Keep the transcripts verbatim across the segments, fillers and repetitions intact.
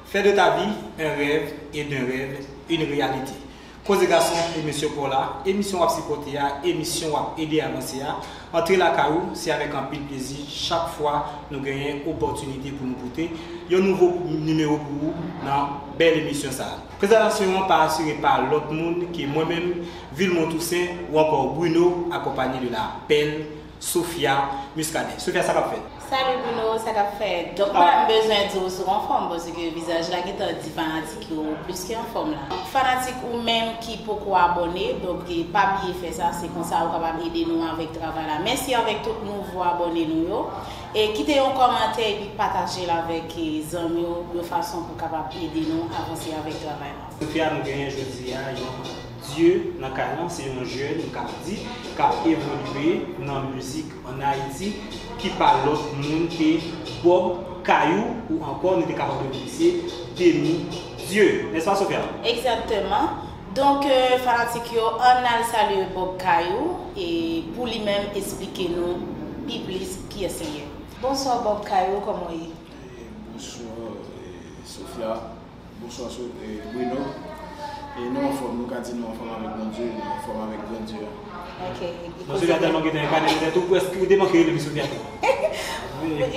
Fè de ta vi un rèv e d'un rèv une réalité. Koze Gason, emisyon pa w la, emisyon w ap sipòte a, emisyon w ap ede avanse a. Antre lakay ou, se avèk anpil plezi chak fwa nou genyen opòtinite pou nou pote yon nouvo nimewo pou ou nan bèl emisyon sa a. Prezantasyon an pa asire pa lòt moun ke mwen menm, Vilmont Toussaint ou ankò Bruno, akonpanye de la bèl Sophia Muscadin. Sophia, sa k ap fèt? Salut Bruno, sa k ap fèt? Donk, ah, mwen bezwen di w si w anfòm, paske vizaj la gentan di fanatik yo w plis ke anfòm la. Fanatik ou menm ki poko abòne, donk, e, pa bliye fè sa, se konsa ou kapab ede nou avèk travay la. Mèsi avèk tout nouvo abòne nou yo. E kite yon kòmantè epi pataje l avèk, e, zanmi w, yon fason pou kapab ede nou avanse avèk travay la. Sophia, nou genyen jodi a yon Dieu nan kay lan, se yon jèn, m ka di, k ap evolye nan mizik ann Ayiti, ki pa lòt moun ke Bob Kayou, ou ankò nou te kapab rele misye Demi Dieu. Nèspa, Sophia? Egzakteman. Donk, euh, fanatik yo, ann al salye Bob Kayou, e pou li menm esplike nou pi plis kiyès li ye. Bonswa, Bob Kayou, kòman w ye? E, bonswa, e, Sophia. Bonswa, So-, e, Bruno. E nou anfòm, nou ka di nou anfòm avèk Bondye, nou anfòm avèk Grandye a. Ok. Bon, Sophia tèlman gentan epanouye tèt ou, prèske ou te manke rele m Sophia tou.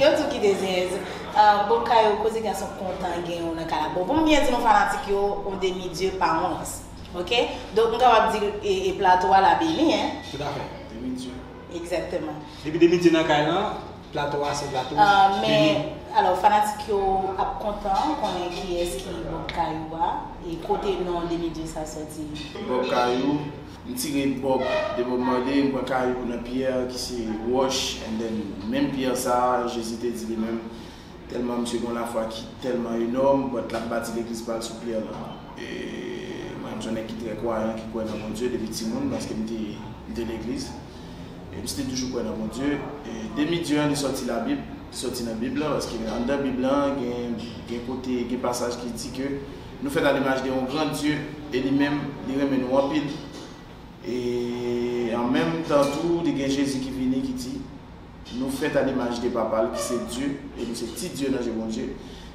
Yo tou kite zens. Ah, Bob Kayou, Koze Gason kontan gen w nan kay la. Bon, pou m byen di nou fanatik yo, on demi Dieu pa yon rans. Ok? Donk, m kapab di, e, e plato a la beni, hein? Tout à fait. Demi Dieu. Egzakteman. Depi Demi Dieu nan kay lan, plato a se plato beni. Ah, men, alò, fanatik yo ap kontan konnen kiyès ki Bob Kayou a, e kote non Demi Dieu sa sòti. Bob Kayou, m tire Bob de Bob Marley, m pran Kayou nan pyè ki se wòch, and then menm pyè sa, Jezi te di li menm, tèlman misye gen yon lafwa ki tèlman enòm, but l ap bati legliz pa l sou pyè lan. E mwen, m se yon nèg ki trè kwayan, ki kwè nan Bondye depi timoun, paske m te, m te legliz. E m te toujou kwè nan Bondye. E Demi Dieu an, li sòti Labib, li sòti nan Bib lan, paske anndan Bib lan, gen, gen kote, gen pasaj ki di ke nou fèt a limaj de yon gran Dye, e li menm, li renmen nou anpil. E an menm tan tou, li gen Jezi ki vini, ki di, nou fèt a limaj de Papa l, ki se Dye, e nou se ti Dye nan je Bondye.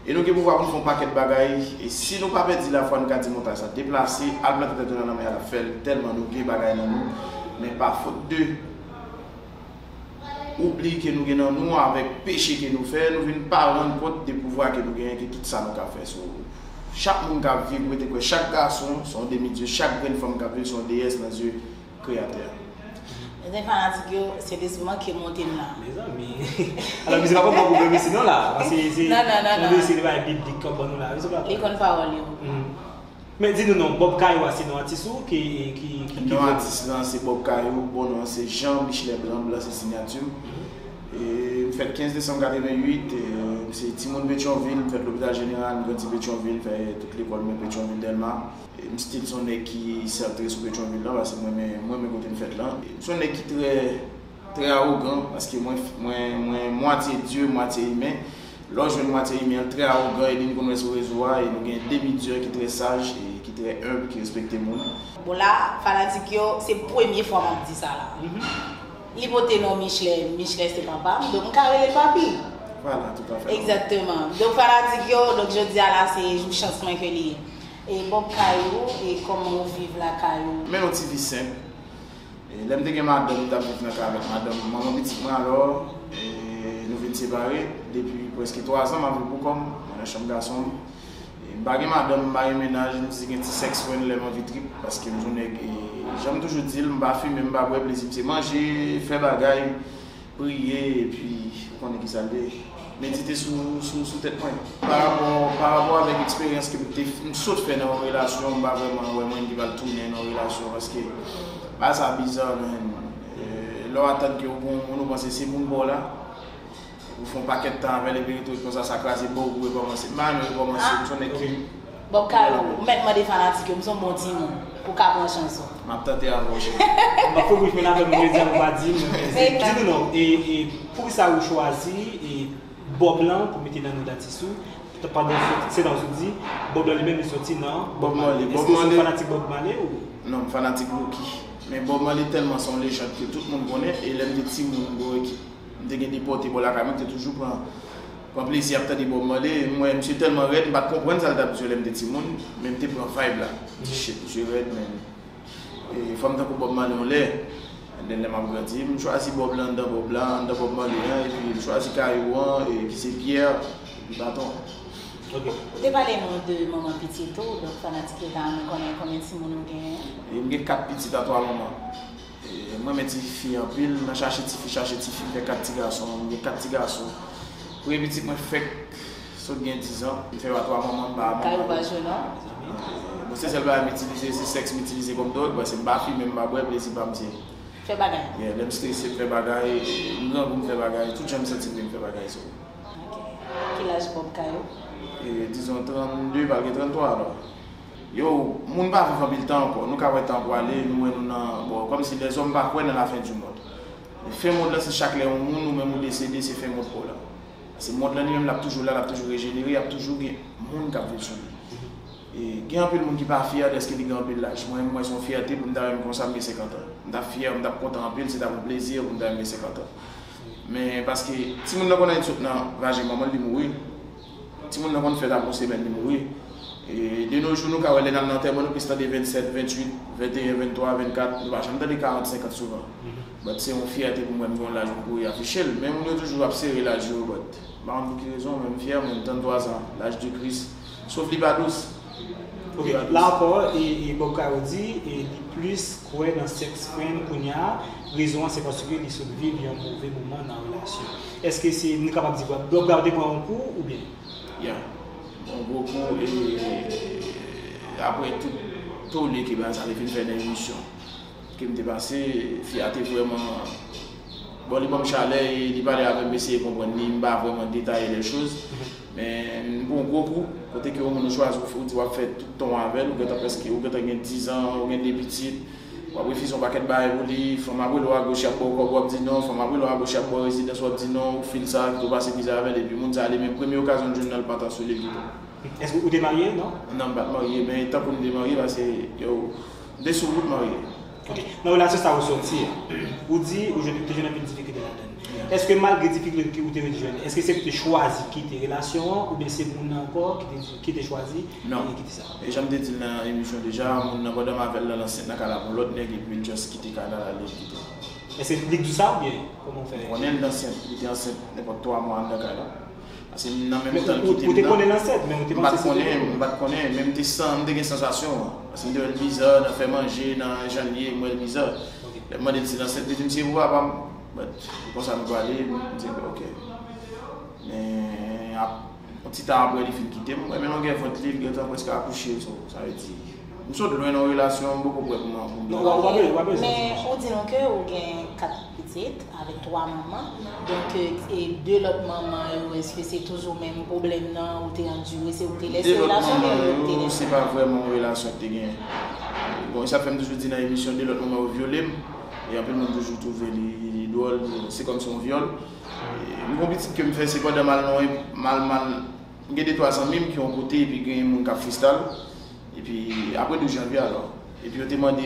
E nou gen pouvwa pou n fè yon pakèt bagay, e si nou pa pèdi lafwa, nou ka di montay sa deplase, al plante tèt ou nan lanmè a, l ap fè l, tèlman nou gen bagay nan nou. Men pa fot de oubli ke nou gen nan nou, avèk peche ke nou fè, nou vin pa rann kont de pouvwa ke nou genyen, ke tout sa nou ka fè. So, chak moun k ap viv, rete kwè, chak gason se yon demi Dye, chak grenn fanm k ap viv se yon deyès nan zye Kreyatè a. Mezanmi, fanatik yo, Sentespri manke monte m la. Mezanmi. Alò, misye pa konn pran pwoblèm isi non la, paske se, non, non, non, se yon dosye de bagay biblik k ap ban nou la, wi, se pa vre. Li konn pawòl yo. Men di nou non, Bob Kayou a se non atis ou ki, ki, ki, ki... Non atis lan se Bob Kayou, bon non an se Jean Michelet Blanc, Blanc se siyati m. E m fèt kenz desanm katreventuit, e m se timoun Petyonvil, m fèt Lopital Jeneral, m grandi Petyonvil, fè tout lekòl mwen Petyonvil, Dèlma. E m still se yon nèg ki santre sou Petyonvil lan, paske mwen renmen, mwen renmen kote m fèt lan. E m se yon nèg ki trè, trè awogan, paske mwen, mwen, mwen mwatye Dye, mwatye imen. Lè w jwenn mwatye imen an, l trè awogan, e li n konn wè sou rezo a, e nou gen Demi Dieu ki trè saj, e ki trè enb, ki respekte moun. Bon, la, fanatik yo, se premye fwa m ap di sa la. Li pote non Michelet, Michelet se papa m, donk m ka rele l papi. Vwala, toutafè. Egzakteman. Donk, fanatik yo, donk, jodi a la, se jou chans mwen ke li ye. E Bob Kayou, e kòman w viv lakay ou? Men yon ti vi senp. E lè m te gen madanm, m t ap viv nan kay avèk madanm, manman pitit mwen, alò, e nou vin separe. Depi prèske twa zan, m ap viv pou kò m, mwen nan chanm gason m. E m pa gen madanm, m pa gen mennaj, m jis gen ti sex friend lè m anvi trip, paske m se yon nèg, e jan m toujou di l, m pa fimen, m pa bwè, plezi m se manje, fè bagay, priye, epi ou konnen kisa l ye, medite sou, sou, sou tèt mwen. Pa rapò, pa rapò avèk eksperyans ke m te, m sot fè nan yon relasyon, m pa vrèman wè mwen ki pral tounen nan yon relasyon, paske bagay sa biza, man. E lè w atann ke w gen yon moun, ou panse se moun pa w la, ou fè yon pakèt tan avè l, epi rete konsa, sa kraze bò w, ou rekòmanse. M pa renmen rekòmanse, m se yon nèg ki... Bob Kayou, ou mèt mande fanatik yo, m se yon bon timoun, ou ka pran chans ou. M ap tante avè w, cheri. M ap fè bouch mwen avè m, m di a, ou pa di m. Di nou non, e, e poukisa ou chwazi, e, Bob lan pou mete nan non datis ou, pandan se, se nan ou di, Bob lan li menm li soti nan Bob Marley. Èske ou se yon fanatik Bob Marley ou? Non, m fanatik Lucky. Men Bob Marley tèlman se yon lejand ke tout moun konnen, e lè m te timoun, m gwo ekip. M te gen de pòte bò lakay mwen, m te toujou pran Pran plezi ap tande Bob Marley. Mwen, misye tèlman rèd, m pa t konprann sa l t ap di yo lè m te timoun, men m te pran vibe la. M di, shit, misye rèd, men. E, fò m tankou Bob Marley yon lè. And then, lè m ap grandi, m chwazi Bob la anndan Bob la, anndan Bob Marley an, epi m chwazi Kayou an, e, ki se Pierre, epi Baton. Ok. Ou te pale nou de manman pitit ou, donk fanatik yo ta renmen konnen konbyen timoun ou genyen? E, m gen kat pitit a twa manman. E, mwen renmen ti fi anpil, nan chache ti fi, chache ti fi, m fè kat ti gason, m gen kat ti gason. Premye pitit mwen fèk sot gen diz an, m fè yo a twa manman, m pa a manman. Kay ou pa jwe non? Bon, se sèl bagay m itilize, se sèks m itilize kòm dwòg, paske m pa fimen, m pa bwè, plezi pa m se. Fè bagay. Yeah, lè m strese, m fè bagay, m grangou, m fè bagay, tout jan m santi m byen, m fè bagay, so. Ok. Ki laj Bob Kay ou? E, dizon trannde, pral gen tranntwa alò. Yo, moun pa viv anpil tan ankò. Nou ka wè tan pwale, nou wè nou nan, bon, kòmsi lèzòm pa kwè nan lafen di mond. Fen mond lan se chak lè yon moun ou menm ou desede, se fen mond pa w la. Paske mond lan li menm l ap toujou la, l ap toujou rejenere, y ap toujou gen moun k ap viv sou li. E gen anpil moun ki pa fyè dèske li gen anpil laj. Mwen menm mwen se yon fyète pou m ta wè m konsa m gen senkant an. M t ap fyè, m t ap kontan anpil, se t ap yon plezi pou m ta wè m gen senkant an. Men paske timoun nan konn anyen sot nan vajen manman l, li mouri. Timoun nan konn fèt apre yon semèn li mouri. E de nos jours nou ka wè lè n al nan antèman nou plis tande vennsèt, venntuit, venteyen, venntwa, vennkat, nou pa janm tande karant, senkant souvan. But se yon fyète pou mwen m gen yon laj m kouri afiche l. Men moun yo toujou ap sere laj yo, but m pa konn pou ki rezon, men m fyè, mwen m tranntwa zan, laj de Kris. Sof li pa dous. Ok, la ankò, e, e Bob Kay ou di, e li plis kwè nan sex friend kounya, rezon an se paske li sot viv yon move moman nan relasyon. Èske se, nou kapab di Bob Kay ou te pran yon kou oubyen? Ya. Yon gwo kou e apre tout tole ke Baza te fin fè nan emisyon ke m te pase, fi a te vrèman, bon, li ban m chalè e li pale avè m, m eseye konprann li, m pa vrèman detaye lè choz. Men m pran yon gwo kou, kote ke yon moun ou chwazi ou di w ap fè tout tan w avè l, ou gentan prèske, ou gentan gen diz an, ou gen de pitit, w ap refize yon pakèt bagay pou li, fanm ap rele w agoch y ap ba w kòb w ap di non, fanm ap rele w agoch y ap ba w rezidans w ap di non, ou fil sa, kite w pase mizè avè l, epi moun sa li menm premye okazyon l jwenn nan l pantan sou li l kite w. Èske ou te marye, non? Non, m pa t marye, men tankou m te marye, paske, yo, m te sou wout marye. Ok. Nan relasyon sa ou sòti a, ou di ou jwenn, ou te jwenn anpil difikilte ladan l. Èske malgre difikilte ou te jwenn, èske se ou te chwazi kite relasyon an oubyen se moun nan ankò ki te, ki te chwazi kite sa? E jan m te di l nan emisyon deja, moun nan pandan m avè l nan ansent nan kay la pou lòt nèg epi l just kite kay la l ale l kite m. Èske li k di w sa oubyen kòman w fè? M konnen l ansent, li te ansent nenpòt twa mwa anndan kay la. Paske nan menm tan l kite m nan. Ou te konnen l ansent, men ou te panse se te vre? M pa t konnen, m pa t konnen, men m te san, m te gen sansasyon an. Paske m te wè l biza nan fè manje, nan jan l ye, m wè l biza. Lè m mande l si l ansent, li di m se pou papa m. But, se konsa nou pale, m di, ok. Men, ap, yon ti tan apre li fin kite m, mwen, men longè vant li, li gentan prèske akouche, so, sa vle di, m sot lwen nan yon relasyon, m poko prè pou m, pou m. Non, ou pa bezwen, ou pa bezwen. Men, ou di nou ke ou gen kat pitit avèk twa manman. Donk, e de lòt manman yo, èske se toujou menm pwoblèm nan ou te andire, se ou te lèse relasyon oubyen yo te lèse? De lòt manman yo, se pa vrèman yon relasyon ki te genyen. Bon, e sa k fè m toujou di nan emisyon, de lòt manman yo vyole m. E anpil moun toujou twouve li, li dwòl, se kòmsi yon vyòl. E m gen yon pitit ke m fè, se pandan m al nan yon, m al, m al, m gen de twa zanmi m ki yon kote, epi gen moun k ap freestyle. Epi, apre douz janvye alò. Epi yo te mande,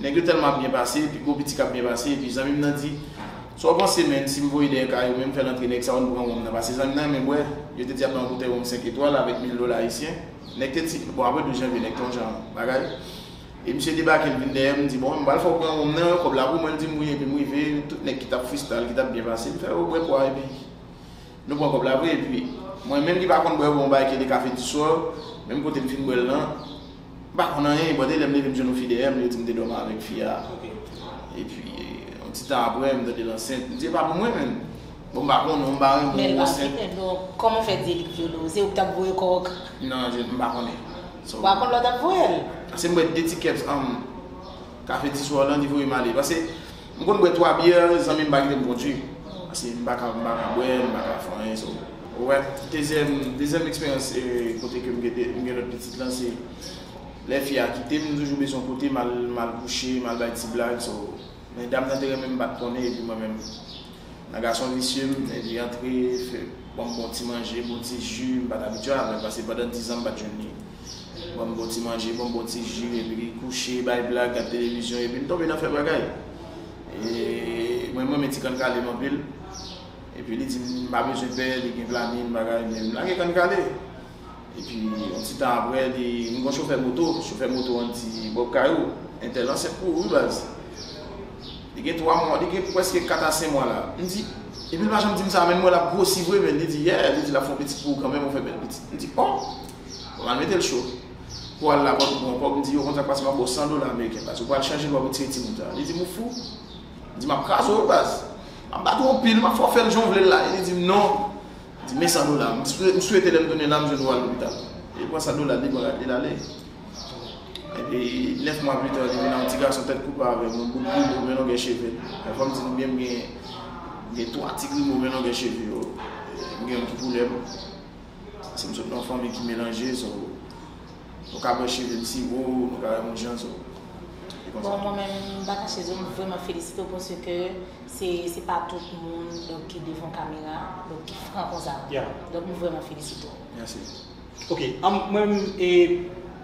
nèg yo tèlman ap byen pase, epi gwo pitit k ap byen pase, epi zanmi m nan di, sa w panse, menn, si m voye dèyè kay ou, men m fè l antre nèg sa yo, nou pran wonm nan, paske zanmi m nan renmen bwè, yo te di y ap ban yon boutèy wonm senk etwal avèk mil dola ayisyen. Nèg te di, bon, apre douz janvye, nèg te yon jan bagay. E misye debake, l vin dèyè m, di, bon, m pral fè w pran wonm nan, kòb la pou mwen, l di m wi, epi m rive, tout nèg ki t ap freestyle, ki t ap byen pase, m fè yo bwè pwa, epi nou pran kòb la vre, epi mwen menm ki pa konn bwè, bon, yon bagay ki rele kafe di swa, menm kote m fin bwè l lan, m pa konn anyen, bon, te lè m leve, m jwenn yon fi dèyè m, yo di m te dòmi avèk fi a. Epi, yon ti tan apre, m tande l ansent, m di, e pa pou mwen, menn. Bon, m pa konnen, m pa renmen yon ansent. Men l pa kite l, donk, kòman w fè di li k vyole w? Se ou ki t ap voye kò w? Non, je, m pa konnen. So, ou pa konn lè w t ap voye l? Paske m bwè de ti kèps, um, kafe di swa lan, li voye m ale. Paske m konn bwè twa byè, zanmi m pa kite m kondwi. Paske m pa ka, m pa ka bwè, m pa ka fè anyen, so. Ou wè, dezyèm, dezyèm eksperyans, e, kote ke m gen, m gen lòt pitit lan, se lè fi a kite m, m toujou bezwen kote m al, m al kouche, m al bay ti blag, so. Men dam nan te renmen m, m pa t konnen, epi mwen menm, nan gason visye m, epi antre, fè, ban m bon ti manje, bon ti ji, m pa t abitye avè l, paske pandan diz an m pa t jwenn li. Ban m bon ti manje, ban m bon ti ji, epi li kouche, bay blag, gad televizyon, epi m tonbe nan fè bagay. E mwen, m renmen ti kann kale m anpil. Epi li di m pa bezwen pè, li gen planin, bagay, men m lage kann kale. Epi yon ti tan apre, li, m gon chofè moto, chofè moto an di Bob Kayou, entèl ansent pou ou wi baz. Li gen twa mwa, li gen prèske kat a senk mwa la. M di, epi l pa janm di m sa, men m wè l ap gwosi vre, men li di, yeah, li di l ap fè yon pitit pou ou kanmenm, ou fè bèl pitit. M di, oh! Bon, m al mete l cho. Pou al la, pou pran kòb, m di, yo, konn sa k pase, m ap ba w san dola ameriken, baz. Ou pral chanje lwa pou tire timoun sa. Li di m, ou fou? M di, m ap kraze w, baz. M ap bat ou anpil, m ap fè w fè l jan w vle l la. Li di m, non. M di, men san dola. M swe-, m swete lè m tounen la, m jwenn ou al lopital. Li pran san dola, li pran rad li, l ale. Epi, nèf mwa pita, li vin ak yon ti gason tèt koupe avè m, yon bout grimo, men longè cheve. Fò m di nou byen, m gen, m gen twa ti grimo, men longè cheve yo. M gen youn ki koulè m. Se m sot nan yon fanmi ki melanje, so, nou ka bwè cheve m si wo, nou ka wè m yon jan, so, e konsa. Bon, mwen menm, m pa kache di w, m vrèman felisite w paske se, se pa tout moun, donk, ki devan kamera, donk, ki fran konsa. Yeah. Donk, m vrèman felisite w. Mèsi. Ok, an, mwen menm, e,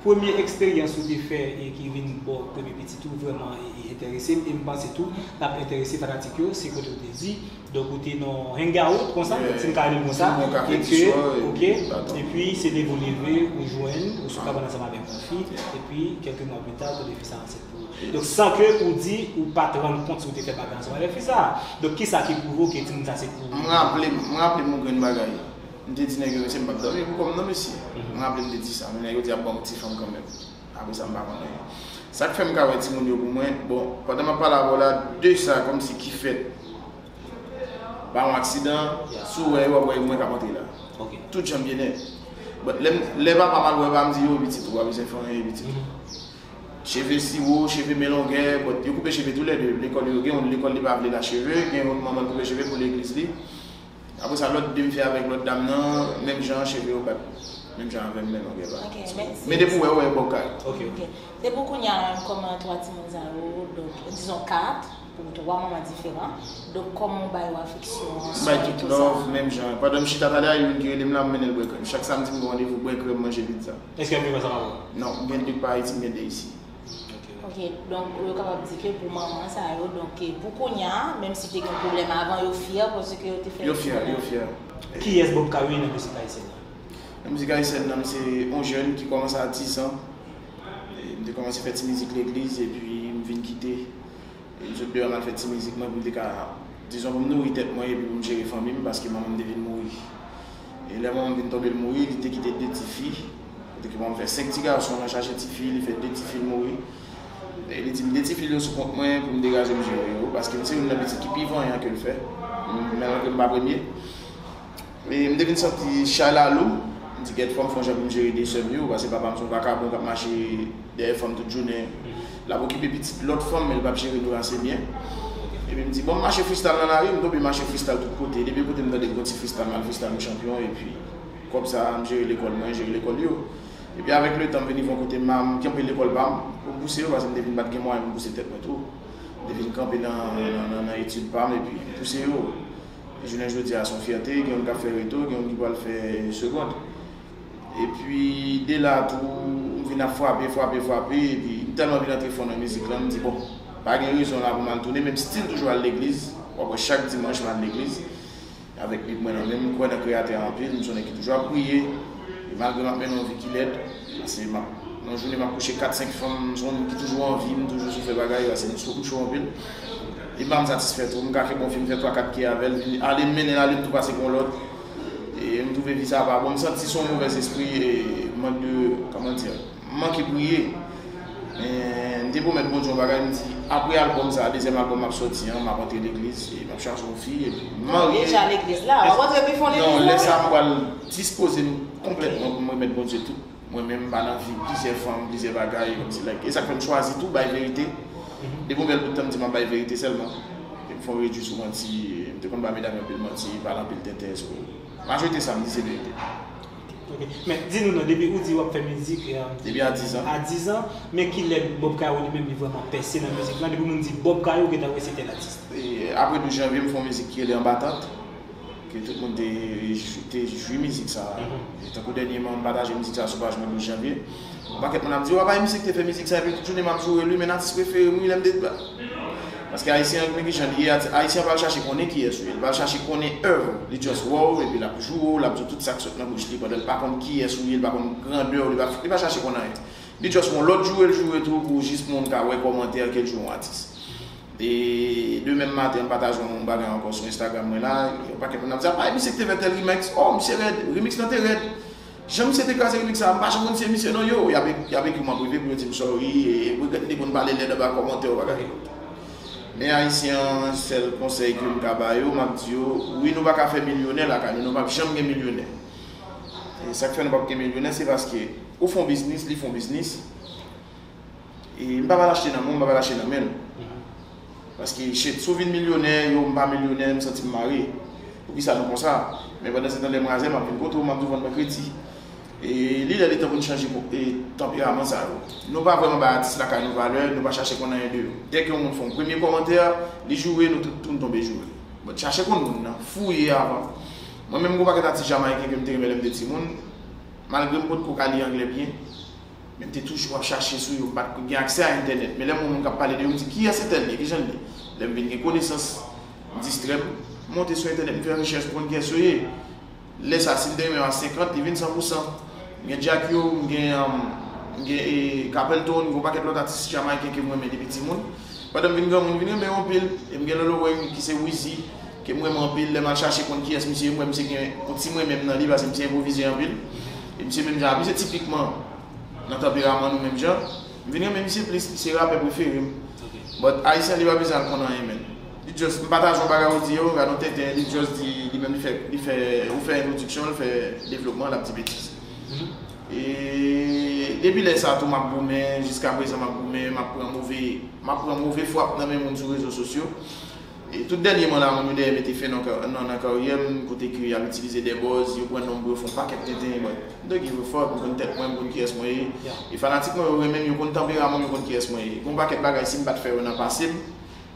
premye eksperyans ou te fè e ki vin ba w premye pitit ou vrèman e, e enterese m, e m panse tou l ap enterese fanatik yo, se kote w te di, donk ou te nan hangout konsa, yeah, si m ka rele l konsa, e ke, ok, epi se leve w leve, ou jwenn, ou sou kabann ansanm avèk yon fi, epi kèlke mwa pita, ou tande fi sa ansent pou ou. Donk, san ke ou di, ou pa t rann kont si w te fè bagay ansanm avèk fi sa. Donk, kisa ki pwouve w ke timoun sa se pou ou? M raple, m raple m yon grenn bagay. M te di nèg yo, mesye, m p ap dòmi pou kò m non, mesye. M raple m te di sa, men nèg yo di ap ban m ti fanm kanmenm. Apre sa, m pa konn anyen. Sa k fè m ka wè timoun yo pou mwen, bon, pandan m ap pale avè w la, de sa kòmsi ki fèt pa yon aksidan, si w wè yo, w ap wè mwen k ap antre la. Tout jan m byen nèt. But lè m, lè papa m al wè pa m di yo, pitit ou pa bezwen fè anyen, pitit ou. Cheve siwo, cheve men longè, but yo koupe cheve toulède. Lekòl yo gen youn, lekòl li pa vle l a cheve, gen youn manman l koupe cheve pou legliz li. Apre sa, lòt de m fè avèk lòt dam nan, menm jan cheve yo bat. Menm jan avè m, men longè pa. Ok, mèsi. Men depi w wè, w wè bòkay. Ok. Ok. Depi kounye a, kòman twa timoun sa yo, donk, dizon kat, pou twa manman diferan, donk, kòman w ba yo afeksyon, bay tout love, menm jan. Pandan m chita talè a, youn ki rele m la, m mennen l bwè krèm. Chak samdi, m gen randevou bwè krèm, manje pizza. Èske y ap viv ansanm avè w? Non, m gen de pa Ayiti, m gen de isi. Ok, donk, yo kapab di ke pou manman sa yo, donk, ke pou kounye a, menm si te gen pwoblèm avan, yo fyè paske yo te fè yo fyè, yo fyè. Kiyès Bob Kayou ye nan mizik ayisyèn nan? Nan mizik ayisyèn nan, m se yon jèn ki kòmanse a dizan. E m te kòmanse fè ti mizik legliz, epi m vin kite. E m sot deyò, m al fè ti mizik mwen pou m te ka, dizon, pou m nouri tèt mwen epi pou m jere fanmi m, paske manman m te vin mouri. E lè manman m vin tonbe, l mouri, li te kite de ti fi. Kote ke manman m fè senk ti gason, l al chache ti fi, li fè de ti fi, l mouri. E li di m de ti fi l yo sou kont mwen pou m degaje m jere yo, paske m se youn nan pitit ki pi vanyan ke l fè. M, malgre m pa premye. E m te vin santi chay la lou. M di, gèt, fò m fè yon jan pou m jere de sè m yo, paske papa m se yon vakabon k ap mache dèyè fanm tout jounen. L ap okipe pitit lòt fanm, men l p ap jere nou ase byen. Epi m di, bon, m mache freestyle nan lari, m tonbe mache freestyle tout kote. Depi kote m tande gon ti freestyle, m al freestyle, m chanpyon, epi kòb sa, m jere lekòl mwen, jere lekòl yo. Epi avèk letan, m vin rive yon kote, m, m kanpe lekòl pa m, pou m pouse yo, paske m te vin pa t gen mwayen pou m pouse tèt mwen tou. M te vin kanpe nan, nan, nan, nan etid pa m, epi m pouse yo. Jounen jodi a, se yon fyète, gen youn k ap fè reto, gen youn ki pral fè segond. Epi, de la tou, m vin ap frape, frape, frape, epi m tèlman vin antre fon nan mizik lan, m di, bon, pa gen rezon la pou m al tounen, men m still toujou al legliz. W ap wè chak dimanch m al legliz. Avèk Bib mwen nan men m, m kwè nan Kreyatè a anpil, m se yon nèg ki toujou ap priye. E malgre m ap mennen yon vi ki lèd, paske m ap, nan jounen m ap kouche kat, senk fanm, m se yon moun ki toujou an vi, m toujou sou fè bagay, paske m sou kouche anpil. Li pa m satisfè tou, m ka fè bon fi m fè twa, kat ke avè l, vin ale m mennen l ale, m tou pase k yon lòt. E m twouve vi sa pa bon, m santi se yon movèzespri, e mank de, kòman di, m manke priye. Men, m te pwomèt Bondye yon bagay, m di, apre albòm sa, dezyèm albòm m ap sòti an, m ap antre legliz, e m ap chache yon fi, epi m marye. Deja legliz la, w ap antre pi fon legliz la? Non, lè sa, m pral dispoze m konplètman pou m remèt Bondye tout. Mwen menm, m pa nan vi plizyè fanm, plizyè bagay, kòmsi, like, e sa k fè m chwazi tou bay verite. Depi yon bèl bout tan, m di m ap bay verite sèlman. E m fè yon redui sou manti, m te konn ba medam yo anpil manti, pale anpil tenten, so, majorite sa, m di se verite. Ok. Men, di nou non, depi ou di w ap fè mizik, e, depi a diz an. A diz an, men ki lè Bob Kayou li menm li vrèman pèse nan mizik lan, depi moun di Bob Kayou, ou gentan wè se tèl atis. E, apre douz janvye, m fè yon mizik ki rele Anba Tant, ke tout moun te, te jwi mizik sa. E tankou dènyèman, m pataje mizik sa sou paj mwen douz janvye. Yon pakèt moun ap di, w ap bay mizik te fè mizik sa, epi tout jounen m ap joure l, wi, men atis prefere m, wi, lè m te, Paske Ayisyen an, men ki jan li ye, Ayisyen an pa al chache konnen kiyès ou ye, li pa al chache konnen èv ou, li just wè w, epi l ap joure w, l ap di w tout sa k sot nan bouch li, pandan l pa konn kiyès ou ye, li pa konn grandè w, li pa, li pa chache konn anyen. Li just wè yon lòt joure l joure tou pou jis moun ka wè kòmantè ke l joure yon atis. E demen maten, m pataje yon bagay ankò sou Instagram mwen la, yon pakèt moun ap di, "Apa, e misye ki te fè tèl remix? Oh, misye rèd, remix lan te rèd. Jan misye te kraze remix sa, m pa janm konn se misye non yo." Y ap, y ap ekri m an prive pou yo di m sorry, e regrèt m te konn pale lèd anba kòmantè ou bagay. Men Ayisyen an, sèl konsèy ke m ka ba yo, m ap di yo, wi, nou pa ka fè milyonè lakay nou, nou p ap janm gen milyonè. E sa k fè nou p ap gen milyonè, se paske ou fè yon biznis, li fè yon biznis. E m pa pral achte nan men w, m pa pral achte nan men l. Paske, shit, si w vin milyonè, yo, m pa milyonè, m santi m mare. Poukisa nou konsa? Men pandan se tan, lè m razè, m ap vin kote w, m ap di w vann mwen kredi. E li lè li tan pou n chanje e tanperaman sa yo. Nou pa vrèman bay atis lakay nou valè, nou pa chache konn anyen de yo. Dèke yon moun fè yon premye kòmantè, li joure, nou tout tou n tonbe joure. Bon, chache konn moun nan, fouye avan. Mwen menm, gon pakèt atis jamayiken ke m te renmen lè m te timoun, malgre m potko ka li anglè byen, men m te toujou ap chache sou yo, m pa t gen aksè a entènèt. Men lè m wè yon moun k ap pale de yo, m di, "Kiyès entèl ye? Kijan l ye?" Lè m vin gen konesans, m distrè m, m monte sou entènèt, m fè rechèch pou konn kiyès yo ye. Lè sa, si m te renmen a senkant, li vin san pou san. M gen Jack Yo, m gen, um, m gen e, Capleton, m gen yon pakèt lòt atis jamayiken ke m renmen depi timoun. Pandan m vin granmoun, m vin renmen yo anpil. E m gen Lolo Wayne ki se Weezy, ke m renmen anpil. Lè m al chache konn kiyès misye ye, m wè misye gen yon ti m renmen m nan li, paske misye enpwovize anpil. E misye menm jan, misye tipikman nan tanperaman nou menm jan. M vin renmen misye plis, misye rapè prefere m. But Ayisyen li pa bezwen al konn anyen, men. Li just, m pataje yon bagay ou di yo, gade yon tenten, li just di, li menm li fè, li fè, ou fè entwodiksyon, li fè devlopman, l ap di betiz. E depi lè sa tou, m ap goumen, jiska prezan m ap goumen, m ap pran move, m ap pran move frap nan men moun sou rezo sosyo. E tout dènyèman la, moun yo dèyè mete fen nan, nan, nan karyè m, kote ke y ap itilize de buzz, yo pran non m pou yo fè yon pakèt tenten, but m don't give a fuck, m konn tèt mwen, m konn kiyès mwen ye. E fanatik mwen yo renmen m, yo konn tanperaman m, yo konn kiyès mwen ye. Gon pakèt bagay, si m pa t fè yo nan pase m,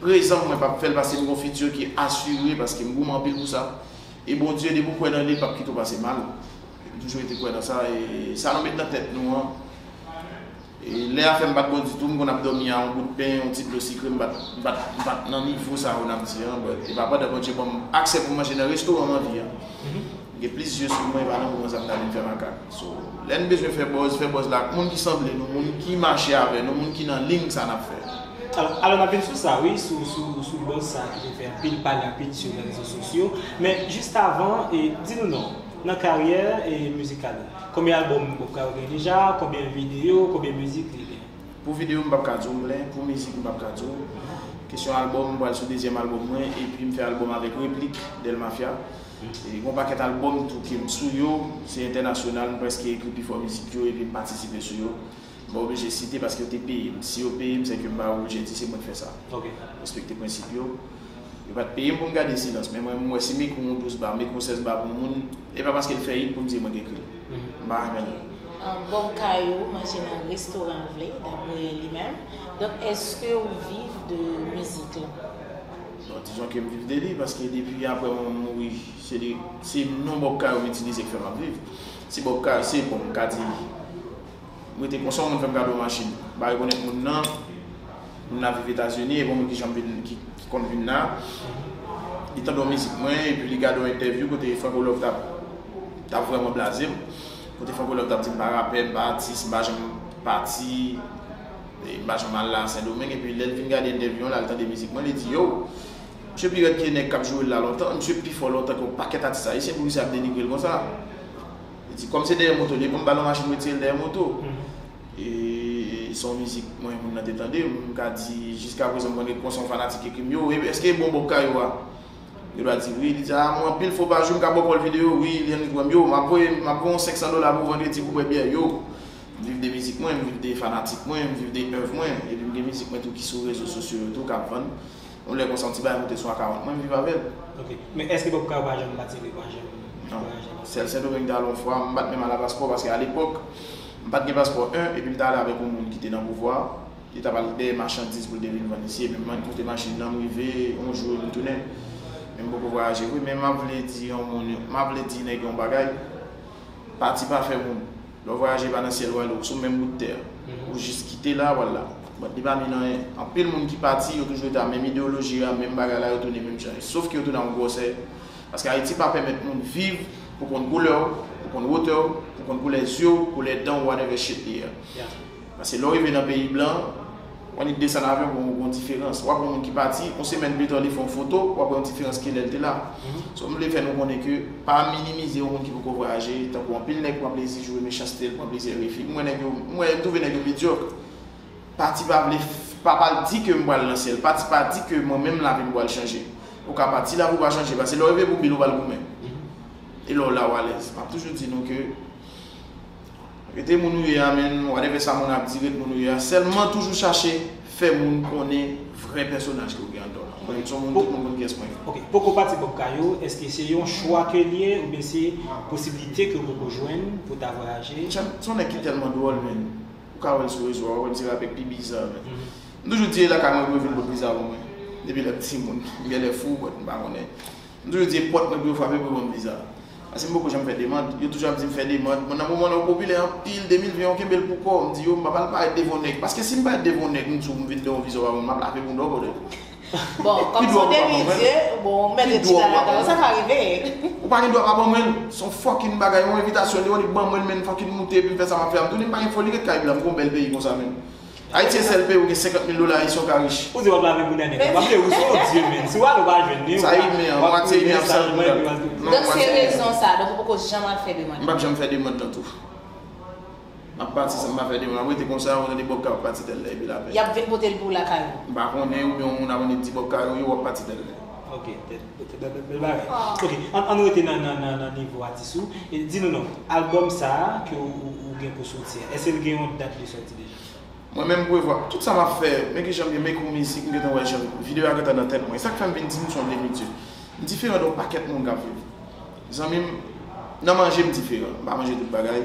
prezan m mwen p ap fè l, paske m gon fiti ki asire, paske m goumen anpil pou sa. E Bondye, depi w kwè nan li, li p ap kite w pase mal. M toujou rete kwè nan sa, e sa nou met nan tèt nou an. E lè afè m pa t bon ditou, m konn ap dòmi a yon bout pen, yon ti dlo sikre, m pa t, m pa t, m pa t nan nivo sa yo n ap di an, but e pa pandan Bondye ban m aksè pou m manje nan restoran m anvi an. M gen plis zye sou mwen, e pa nan moman sa m ta vin fè makak. So, lè n bezwen fè buzz, fè buzz la ak moun ki sanble nou, moun ki mache avè nou, moun ki nan liy sa n ap fè. Alò, alò, n ap vin sou sa, wi, sou, sou, sou buzz sa ki te fè anpil pale, anpil sou rezo sosyo. Men, jis avan, e, di nou non, nan karyè e mizikal ou, konbyen albòm Bob Kayou gen deja, konbyen videyo, konbyen mizik li gen? Pou videyo, m p ap ka di w m plen, pou mizik, m p ap ka di w. Kesyon albòm, m pral sou dezyèm albòm mwen, epi m fè albòm avèk Replik, Del Mafia. E gon pakèt albòm tou ke m sou yo, se entènasyonal, m prèske ekri pifò mizik yo, epi m patisipe sou yo. M pa oblije site paske yo te peye m. Si yo peye m, sèke m pa oblije di se mwen k fè sa. Respekte prensip yo. Yo pa t peye m pou m gade silans, men mwen, m wè si m ekri yon douz ba, m ekri yon sèz ba pou yon moun, e pa paske l fè hit pou m di e mwen k ekri l. M pa renmen l. Bob Kayou manje nan restoran l vle, daprè li menm. Donk, èske w viv de mizik lan? Bon, dizon ke m viv de li, paske depi apre manman m mouri, se li, se non Bob Kayou m itilize k fè m ap viv. Si Bob Kayou, se bon, m ka di, m rete konsa, yon moun fè m kado machin. M pa rekonèt moun nan. Moun nan viv Etazini, e bon moun ki janm vin, ki, ki konn vin la. Li tande yon mizik mwen, epi li gade yon entèvyou kote Franco Love t ap, t ap vrèman blaze m. Kote Franco Love t ap di m pa rapè, m pa atis, m pa janm pati, e m pa janm al la Sendomeng, epi lè l vin gade entèvyou an la, l tande mizik mwen, li di, yo, misye pi rèd ke nèg k ap joure l la lontan, misye pi fò lontan ke yon pakèt atis ayisyen, poukisa y ap denigre l konsa? Li di, kòm se dèyè moto l ye, bon, m ba l yon machin retire l dèyè moto. E se yon mizik mwen, moun nan te tande, m ka di, jiska prezan, m konn ret konsa yon fanatik ekri m, yo, e, èske e bon Bob Kayou a? Yo dwa di wi, li di, a, mwen anpil fwa pa jou, m ka ba w kòl videyo, wi, li annik wè m, yo, m ap voye, m ap voye yon senk san dola pou w vandredi pou w bwè byè, yo. M viv de mizik mwen, m viv de fanatik mwen, m viv de èv mwen, epi m gen mizik mwen tou ki sou rezo sosyo yo tou k ap vann. Yon lè konsa, yon ti bagay moute sou akawont mwen, m viv avè l. Ok. Men èske Bob Kayou pa janm pati, li pa janm, li pa janm? Non. Sèl Sendomeng m t al yon fwa, m pa t menm al a paspò, paske alepòk, m pa t gen paspò, en, epi m t ale avèk yon moun ki te nan pouvwa, li t ap al dèyè machandiz pou l te vin vann isi, epi m moute machin nan, m rive, yon jou, m tounen. Men m poko vwayaje vre, men m ap vle di yon moun, m ap vle di nèg yon bagay, pati pa fè moun. Lè w vwayaje pa nan syèl w ale, ou sou menm bout tè a. Ou jis kite la, w al la. Bon, li pa mennen anyen. Anpil moun ki pati, yo toujou rete a menm ideyoloji a, menm bagay la, yo tounen menm jan. Sof ke yo tounen a yon gwosè. Paske Ayiti pa pèmèt moun viv pou konn koulè w, pou konn wotè w, pou konn koulè zye w, koulè dan w, whatever shit li ye a. Paske lè w rive nan peyi blan, w annik desann avyon pou w gon diferans. W ap wè yon moun ki pati, yon semèn pita li fè yon foto, w ap wè yon diferans ki lè l te la. So, m vle fè nou konnen ke pa minimize yon moun ki poko vwayaje, tankou anpil nèg pran plezi jwe mechanste, l pran plezi R F I. M wè nèg yo, m wè, m twouve nèg yo medyòk. Pati pa vle, pa, pa di ke m pral nan syèl. Pati pa di ke mwen menm lavi m pral chanje. Ou ka pati lavi w pa chanje. Paske lè w rive pou bil ou pral goumen. E lè w la w alèz. M ap toujou di nou ke rete moun ou ye a, menn, whatever sa moun ap di, ret moun ou ye a. Sèlman toujou chache fè moun konnen vrè pèsonaj ke w gen anndan w la. Mwen se yon moun, tout moun konn kiyès mwen ye. Ok, poko pati Bob Kayou, èske se yon chwa ke l ye oubyen se posiblite ke w poko jwenn pou w ta vwayaje? Chan, se yon nèg ki tèlman dwòl, menn. Ou ka wè l sou rezo a, ou wè m se rapè k pi biza, menn. M toujou di e lakay mwen pou yo vin pot viza pou mwen. Depi lè m timoun, m genlè fou, but m pa konnen. M toujou di e pòt mwen pou yo frape pou yo ban m viza. Paske m poko janm fè demann. Yo toujou ap di m fè demann. Bon, nan moman nan ou popilè anpil, de mil ven an, kenbe l pou kò w. M di yo, m pa pral parèt devan yon nèg. Paske si m parèt devan yon nèg, m di w m vin de yon viza w pa ban m, m ap lave bouda w, brother. Bon, kòm se w de mil de, bon, ou mèt ret chita lakay ou, sa ka rive. Ou pa gen dwa pa ban mwen l. Se yon fucking bagay, yon envitasyon, li, li ban mwen l, men fucking moute, epi m fè sa m ap fè a. M tounen, m pa gen foli ret kay blan, m gon bèl peyi konsa, menn. Ayiti se sèl peyi ou gen senkant mil dola ayisyen ou ka rich. Ou di w ap lave bouda nèg la. W ap leve sou yon dye, menn. Si w ale, ou pa jwenn li, ou ka, w ap goumen sal mwen, epi w ap tou. Donk, se rezon sa, donk ou poko janm al fè demann. M p ap janm fè demann nan tou. M ap pati san m pa fè demann. M ap rete konsa, ou tande Bob Kayou ap pati tèl lè, epi lapè. Y ap vin pote l pou w lakay ou. M pa konnen, oubyen yon moun ap annik di Bob Kayou, yo, w ap pati tèl lè. Ok, tèt, tèt, tèt, bèl bagay. Ok, ann, ann rete nan, nan, nan, nan nivo atis ou. E di nou non, albòm sa a ke ou, ou, ou gen pou soti a, èske l gen yon dat de sòti deja? Mwen menm, m prevwa tout sa m ap fè, men ki jan m gen, men kou mizik, m gentan wè jan videyo a gentan nan tèt mwen. E sa k fè m vin di m se yon de mil de. M diferan de yon pakèt moun k ap viv. Zanmi m, nan manje m diferan. M pa manje tout bagay.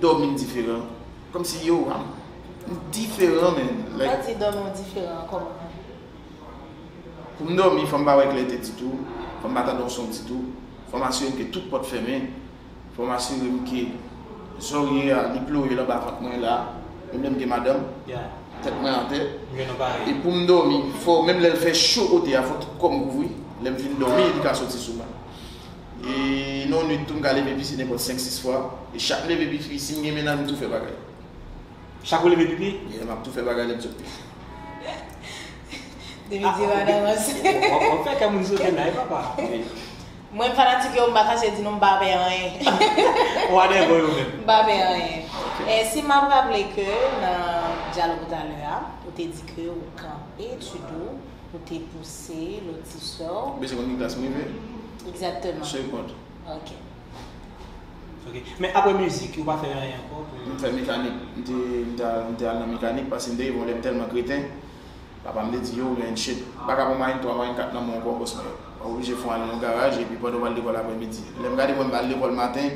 Dòmi m diferan. Kòmsi yo, m diferan, men. Like, lè w di dòmi w diferan, kòman? Pou m dòmi, fò m pa wè klète ditou. Fò m pa tande yon son ditou. Fò m asire m ke tout pòt fèmen. Fò m asire m ke zòrye a, li ploye l anba vant mwen la. Menm lè m gen madanm, tèt mwen atè. E pou m dòmi, fò, menm lè l fè cho kote a, fò tout kò m kouvri. Lè m fin dòmi, li ka soti sou mwen. E nan yon nuit tou, m ka leve pise nenpòt senk, sis fwa. E chak m leve pipi, si m gen mennaj, m tou fè bagay. Chak ou leve pipi? Yeah, m ap tou fè bagay lè m sot pipi. Depi di madan ranse. W ap fè kè moun sote la, e papa. Mwen, m fanatik yo, m pa kache di nou, m pa pè anyen. Whatever yo menm. M pa pè anyen. E si m ap raple ke nan dyalòg talè a, ou te di ke ou kanpe etid ou, ou te pouse lòt ti sè w. Bezwen konn ki klas m rive? Egzakteman. Segond. Ok. Ok. Men apre mizik, ou pa fè anyen ankò? M fè mekanik. M te, m te al, m te al nan mekanik paske m te rive yon lè m tèlman kreten. Papa m te di, yo, man, shit, m pa ka pran marin twa, marin kat nan men w ankò, bòs mwen. W ap oblije fè w al nan yon garaj, epi pandan w al lekòl aprèmidi. Lè m gade mwen, m pa al lekòl maten,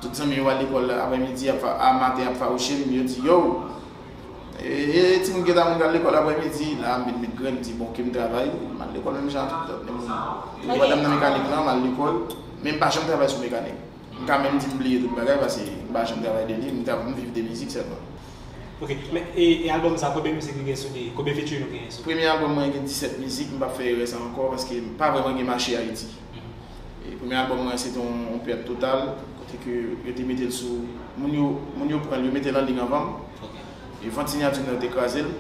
tout zanmi yo al lekòl aprèmidi, ap fa-, a maten ap fawouche m, yo di, yo, e, e, e timoun ki ta moun k al lekòl aprèmidi, la, m vin met grenn, m di, bon, ke m travay, m al lekòl menm jan ak tout lòt moun. Epi pandan m nan mekanik lan, m al lekòl, men m pa janm travay sou mekanik. M ka menm di m bliye tout bagay, paske m pa janm travay de li, m tra-, m viv de mizik sèlman. Ok, men, e, e albòm sa, konbyen mizik li gen sou li? Konbyen featuring ou genyen sou li? Premye albòm mwen gen disèt mizik, m p ap fè erè sa ankò, paske m pa vrèman gen mache Ayiti. E premye albòm mwen, se te yon, yon pèt total, kote ke yo te mete l sou, moun yo, moun yo pran l, yo mete l an liy anvan m. E vant siyati mwen yo te kraze l.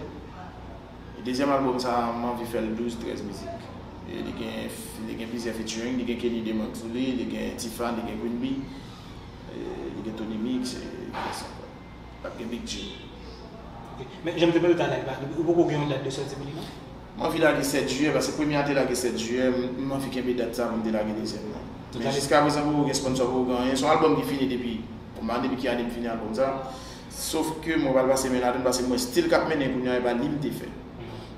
E dezyèm albòm sa a, m anvi fè l douz, trèz mizik. E li gen, li gen plizyè featuring, li gen Kenny Demank sou li, li gen Tifa, li gen Queen Bee, e li gen Tony Mix, e kiyès ankò? L ap gen Big Jim. Ok. Men, jan m te mande w talè a, ou poko gen yon dat de sòti pou li, non? M anvi lage sèt jiyè, paske premye a te lage sèt jiyè, m, m anvi kenbe dat sa pou m te lage dezyèm nan. Men jiskaprezan, poko gen sponsò, poko gen anyen. Se yon albòm ki fini depi, m pa konn depi ki ane m fini albòm sa. Sof ke mwen pral pase men ladann, paske m wè stil k ap mennen kounye a, e pa li m te fè.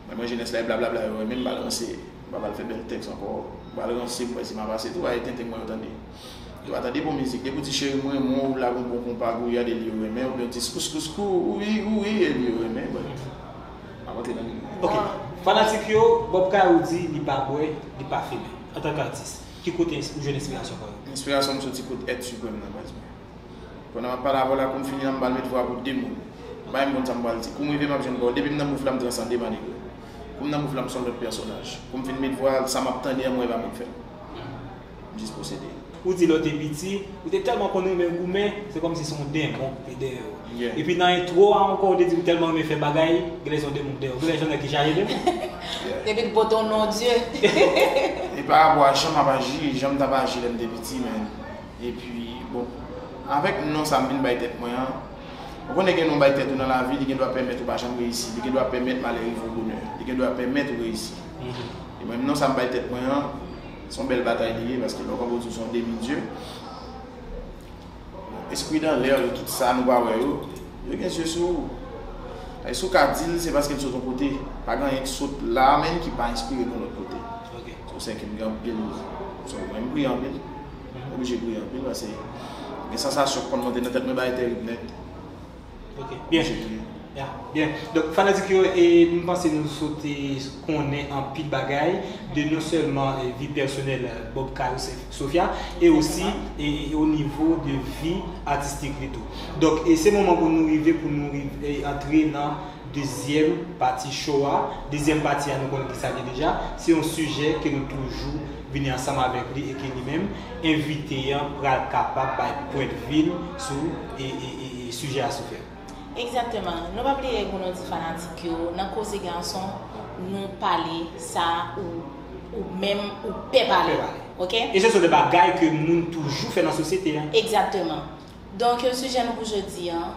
Men mwen, jenès la, e blablabla yo renmen, m pral ranse, m pa pral fè bèl tèks ankò. M pral ranse, m wè si m a pase tou, a e tenten mwen yo tande. Yo pa tande bon mizik. Depi w di cheri m renmen w, ou lage yon bon konpa, gouya de li yo renmen, oubyen w di skouskouskouwi, ouwi, e li yo renmen, but m ap antre nan li. Ok. Fanatik yo, Bob Kayou di li pa bwè, li pa fimen. Antanke atis, ki kote ou jwenn enspirasyon pa w yo? Enspirasyon m soti kot èt siprèm nan, baz mwen. Pandan m ap pale avè w la, pou m fini la, m pral met vwa pou de moun. Mwen menm konn sa m pral di. Kou m rive m ap jwenn pawòl. Depi m nan mouvman m transande, ma negre. Kou m nan mouvman m se yon lòt pèsonaj. Kou m fin met vwa, sa m ap tande an mwen e pa mwen k fè l. M jis posede. Ou di lè w te piti, ou te tèlman konn renmen goumen, se kòmsi se yon denmon ki te dèyè w. Epi nan entwo a ankò, ou te di ou tèlman renmen fè bagay, genlè se yon denmon k dèyè w. Genlè se yon nèg ki chaje denmon. Depi l pote yon non Dye. E pa rapò a jan m ap aji, jan m t ap aji lè m te piti, men. Epi, bon, avèk non sa m vin bay tèt mwen an, ou konnen gen non bay tèt ou nan lavi, li gen dwa pèmèt ou pa janm reyisi, li gen dwa pèmèt malè rive w bonè, li gen dwa pèmèt ou reyisi. E mwen menm non sa m bay tèt mwen an, se yon bèl batay li ye, paske lè w kanpe w di w se yon demi dye. Espri dan lè yo, tout sa nou pa wè yo, yo gen zye sou ou. Ay, si w ka di l, se paske l sot yon kote. Pa gen anyen k sot la a menm ki pa enspire nou lòt kote. Se yon sèk ki gen anpil. So, mwen, m priye anpil. M oblije priye anpil, paske gen sansasyon k konn monte nan tèt mwen, bagay terib nèt. Ok, byen. Byen. Donk, fanatik yo, e, m panse nou sot konnen anpil bagay de non sèlman vi pèsonèl Bob Kayou Sophia, e osi e o nivo de vi atistik li tou. Donk, e se moman pou nou rive, pou nou rive antre nan dezyèm pati show a. Dezyèm pati a, nou konnen ki sa l ye deja. Se yon sijè ke nou toujou vini ansanm avèk li e ke li menm, envite an pral kapab bay pwendvi l sou e, e, e, e sijè a Sophia. Egzakteman. Nou pa bliye pou nou di fanatik yo, nan Koze Gason, nou pale sa ou, ou menm ou pè pale. Oke? E se sou de bagay ke moun toujou fè nan sosyete a. Egzakteman. Donk, sijè nou pou jodi an.